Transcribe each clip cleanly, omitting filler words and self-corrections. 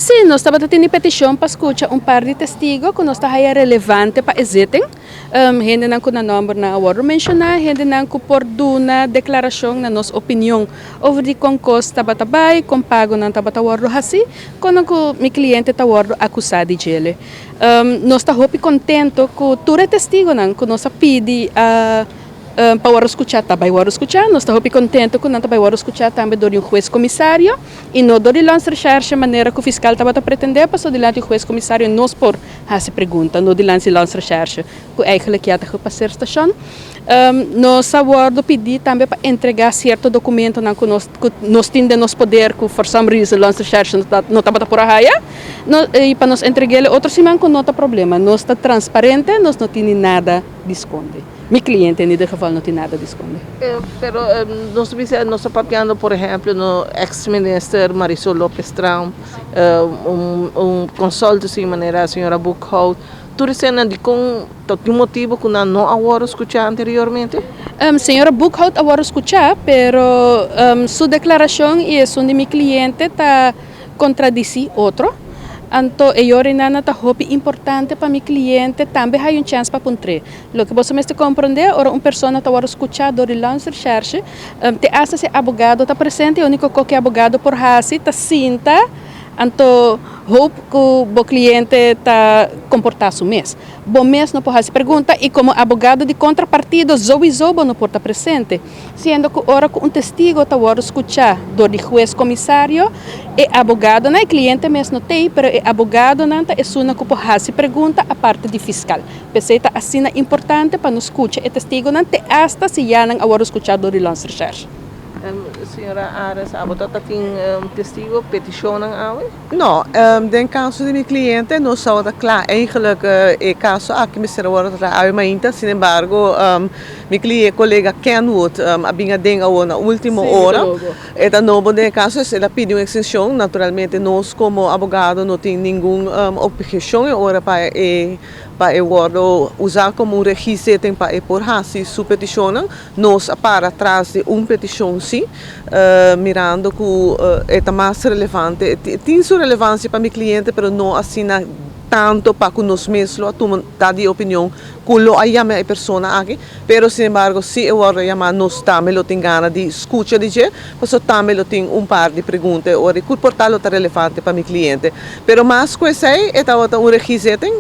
Si, nos tabata tin peticion pa scucha un par di testigo cu nos ta haya relevante pa e zitting. Hendenan cu nan nomber nan a wordo menciona, hendenan cu por duna declaracion, na nos opinion, over di con cos tabata bay, con pagonan tabata wordo haci, con cu mi cliente ta wordo acusa di djele. Nos ta hopi contento cu tur e testigonan cu nos a pidi pa wordo scucha ta bay wordo scucha. Nos ta hopi contento cu nan ta bay wordo scucha tambe door di un hues comisario y no door di Landsrecherche, manera cu fiscal tabata pretende, paso dilanti di hues comisario nos por haci pregunta, no dilanti di Landsrecherche, cu eigenlijk ja ta gepasseerd station. Nos a wordo pidi tambe pa entrega cierto documentonan cu nos tin den nos poder, cu for some reason Landsrecherche no tabata por a haya. No, y pa nos entrega otro siman, cu no ta problema. Nos ta transparente, nos no tin nada di sconde. Mi cliente, in ieder geval, no tin nada di sconde. Pero nos ta papiando, por ehempel, no ex-minister Marisol Lopez Trump, un consultancy manera señora Boekhout. Tur esnan di con tin motibo cu nan no a wordo scucha anteriormente? Señora Boekhout a wordo scucha, pero su declaracion y esun di mi cliente ta contradeci otro. Anto, e ora ey ta hopi importante pa mi cliente tambe haya un chance pa puntra. Loke bo mester comprende, ora un persona ta wordo scucha door di Landsrecherche, te hasta si abogado ta presente, e unico cu e abogado por hasi ta sinta, anto hoop cu e cliente ta comporta su mes. Bo mes no por haci pregunta y como abogado di contrapartido sowieso bo no por ta presente. Siendo cu ora cu un testigo ta wordo scucha door di hues comisario, e abogadonan, e cliente mes no t'ey, pero e abogadonan ta esunnan cu por haci pregunta aparte di fiscal. P'esey ta asina importante pa nos scucha e testigonan, te hasta si ya nan a wordo scucha door di Landsrecherche. Señora Ares, abo tin testigo, peticion awe? No, den caso di mi cliente, nos tabata cla eigenlijk e caso aki mester wordo trata ainda. Sin embargo, mi cliente, colega Kenwood, a bin aden na ultimo ora. E ta nobo den caso, el a pidi un extension. Naturalmente, nos como abogado no tin ningun obhecion ora pa e wordo usa como un regiezitting pa e por hasi su peticion. Nos a para tras di un peticion si, mirando cu ta mas relevante, tin su relevancia pa mi cliente, pero no asina tanto pa cu nos mes lo ta di opinion cu lo a yama e persona aki, pero sin embargo, si e wordo yama, nos tambe lo tin gana di scucha di dje, paso tambe lo tin un par di pregunta ora cu por ta lo ta relevante pa mi cliente. Pero mas cu esey, e ta un regiezitting,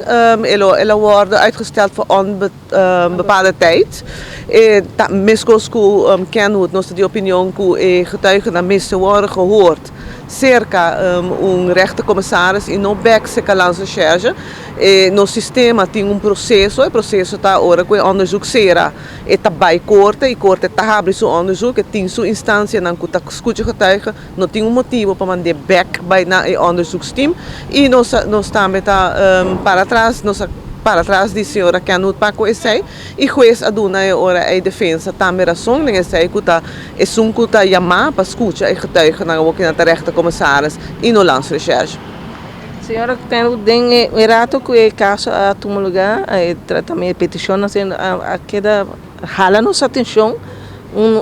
el a wordo uitgesteld voor onbepaalde tijd. E, ta, mescos cu Kenwood, nos di opinion cu e getuigennan mester worden gehoord cerca un rechtercommissaris y no bek cerca Landsrecherche. E, nos sistema tin un proceso, e proceso ta ora cu e onderzoek cera, e ta bay corte y corte ta habri su onderzoek, e tin su instancianan cu ta scucha getuigen, no tin un motibo pa manda bek bay na e onderzoeksteam y nos tambe ta para tras, nos para tras di señora Kenwood pa cu esey y hues a duna e ora e defensa tambe rason den esey, cu ta esun cu ta yama pa scucha e getuigennan cu ta rechtercommissaris y no Landsrecherche. Señora Kenwood, den e rato cu e caso a tuma luga, e tratamento, peticion asina, a keda hala nos atencion,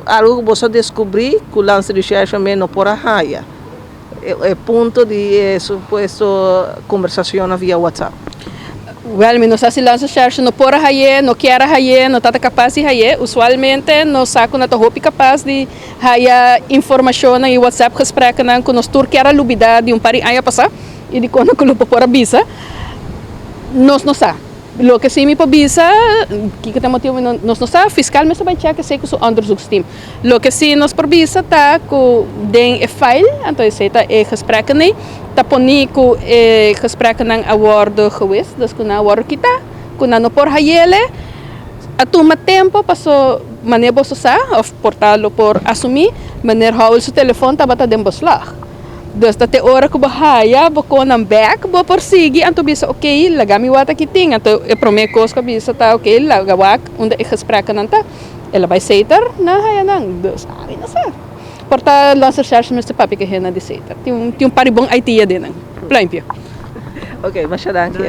algo cu bo a descubri cu Landsrecherche no por a haya. E punto di supuesto conversacion via WhatsApp. Wel, mi no sa si Landsrecherche no por haye, no kier haye, no ta capas di haye. Usualmente nos sa cu nan ta hopi capas di haya informacion y WhatsApp gesprekken cu nos tur kier a lubida di un par di aña pasa y di con cu lo por a bisa. Nos no sa. Loke si mi por bisa, kico ta motibo nos no sa, fiscal mester bay check esey cu su onderzoeksteam. Loke si nos por bisa ta cu den e file, anto esey ta e gesprekken ey, ta poni cu e gesprekkennan a wordo gewist, dus cu nan a wordo kita, cu nan no por hayele, a tuma tempo paso manera boso sa, of por ta lo por asumi, meneer Howell su telefon tabata den beslag. Dus dat te ora cu bo haya, bo con back, bo por sigui, anto bisa, ok, laga mi wak aki tin, anto e prome cos cu bisa ta, ok, laga wak unda e gesprekken ta. El a bay Setar, nan haya nan, dus, ami no sa. Por ta Landsrecherche mester papia cu hende di Setar. Tin un par di bon IT aden, pluimpje. Ok, masha danki.